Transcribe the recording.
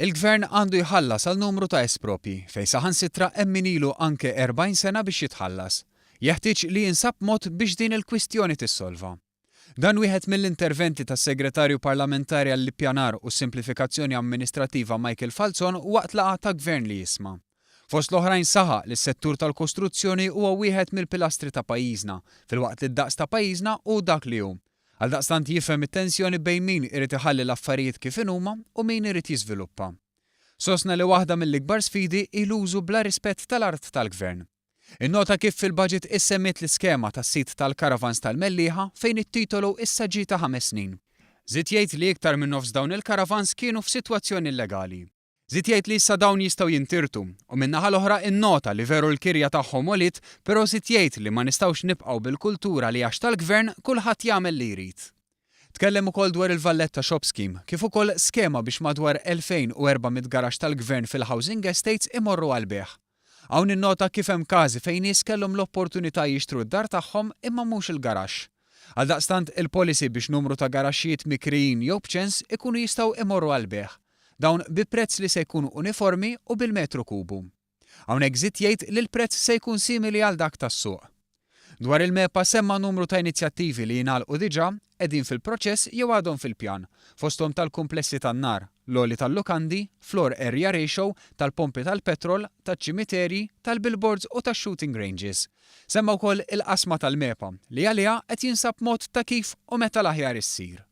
Il-Gvern għandu jħallas għal numru ta' espropji, fejn saħansitra hemm min ilu anke 40 sena biex jitħallas. Jeħtieġ li jinsab mod biex din il-kwistjoni tissolva. Dan wieħed mill-interventi tas-Segretarju Parlamentari għall-Ippjanar u s-Simplifikazzjoni Amministrattiva Michael Falzon waqt laqgħa ta' Gvern li Jisma'. Fost l-oħrajn saħaq li s-settur tal-kostruzzjoni huwa wieħed mill-pilastri ta' pajjiżna, filwaqt li d-daqs ta' pajjiżna hu dak li hu. Għaldaqstant jifhem it-tensjoni bejn min irid iħalli l-affarijiet kif inhuma u min irid jiżviluppa. Sostna li waħda mill-ikbar sfidi hi l-użu bla rispett tal-art tal-Gvern. Innota kif fil-budget issemmiet l-iskema tas-sit tal-karavans tal-Mellieħa fejn it-titolu issa ġie ta' ħames snin. Żied jgħid li iktar minn nofs dawn il-karavans kienu f'sitwazzjoni illegali. Żied jgħid li issa dawn jistgħu jintirtu u min-naħa l-oħra innota li veru l-kirja tagħhom għoliet però żied jgħid li ma nistgħux nibqgħu bil-kultura li għax tal-Gvern kulħadd jagħmel li jrid. Tkellem ukoll dwar il-Valletta Shop Scheme kif ukoll skema biex madwar 2,400 garaxx tal-Gvern fil-housing estates imorru għall-bejgħ. Hawn innota kif hemm każi fejn nies kellhom l-opportunità jixtru d-dar tagħhom imma mhux il-garaxx. Għaldaqstant il-policy biex numru ta' garaxxijiet mikrijin jew b'ċens ikunu jistgħu imorru għall-bejgħ. Dawn bi prezz li se jkun uniformi u bil-metru kubu. Hawnhekk żied jgħid li l-prezz se jkun simili għal dak tas-suq. Dwar il-MEPA semma numru ta' inizjattivi li jingħalqu diġà, qegħdin fil-proċess jew għadhom fil-pjan, fosthom tal-kumplessi tan-nar, l-għoli tal-lukandi, floor area ratio, tal-pompi tal-petrol, taċ-ċimiterji, tal-billboards u tax-shooting ranges. Semma wkoll il-qasma tal-MEPA, li għaliha qed jinsab mod ta' kif u meta l-aħjar issir.